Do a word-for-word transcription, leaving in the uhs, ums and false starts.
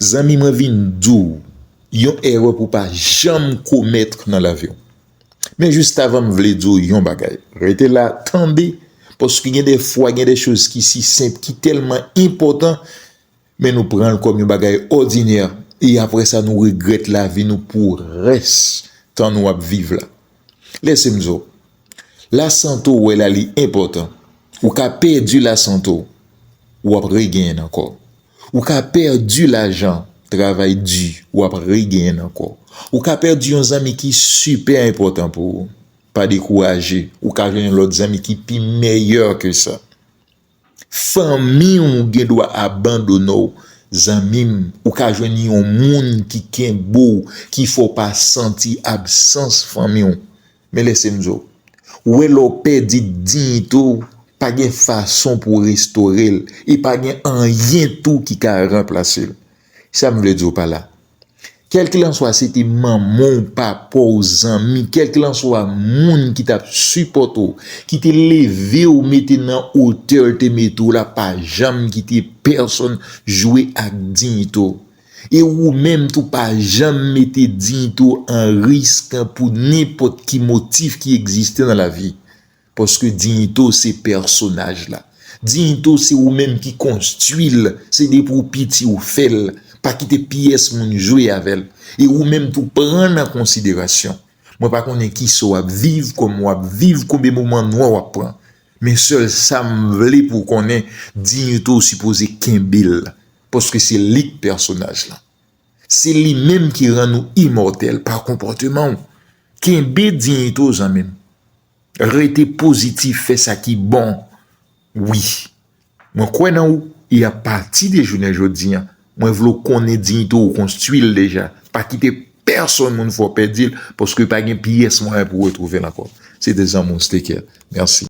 Zanmi, mwen vin di w yon erè pou w pa janm komèt nan lavi w. Men jis avan, m vle di w yon bagay. Rete la, tande, paske gen de fwa, gen de choz ki si senp, ki tèlman enpòtan, men nou pran l kòm yon bagay òdinè, e apre sa, nou regrèt lavi nou pou rès tan nou ap viv la. Lèse m di w, lasante w wè la li enpòtan. Ou ka pèdi lasante w, w ap regenyen l ankò. Ou ka pèdi lajan, travay di, w ap regenyen l ankò. Ou ka pèdi yon zanmi ki sipè enpòtan pou ou. Pa dekouraje, ou ka jwenn yon lòt zanmi ki pi meyè ke sa. Fanmi w gen dwa abandone w, zanmi m, ou ka jwenn yon moun ki kenbe w, ki fè w pa santi absans fanmi w. Men lèse m di w, wè lè w pèdi diyite w, pa gen fason pou w restore l, e pa gen anyen tou ki ka ranplase l. Sa m vle di w pa la. Kèlkelanswa se te manman w, papa w, zanmi, kèlkelanswa moun ki t ap sipòte w, ki te leve w, mete nan otè l te mete w la, pa janm kite pèsonn jwe ak diyite w. E ou menm tou, pa janm mete diyite w an risk pou nenpòt ki motif ki egziste nan lavi. Paske diyite w se pèsonaj la. Diyite w se ou menm ki konstwi l, se depi w piti ou fè l, pa kite pyès moun jwe avè l. E ou menm tou pran nan konsiderasyon. Mwen pa konnen kisa w ap viv, kòman w ap viv, konbyen moman nwa w ap pran. Men sèl sa m vle pou w konnen, diyite w sipoze kenbe l. Paske se li k pèsonaj la. Se li menm ki rann ou imòtèl pa konpòteman w. Kenbe diyite w, zanmi m. Rete pozitif, fè sa ki bon. Wi. Mwen kwè nan ou, e apati de jounen jodi a, mwen vle w konnen diyite w, ou konstwi l deja. Pa kite pèsonn moun fè w pèdi l, paske pa gen pyès mwayen pou w retwouve l ankò. Se te zanmi w, Steker. Mèsi.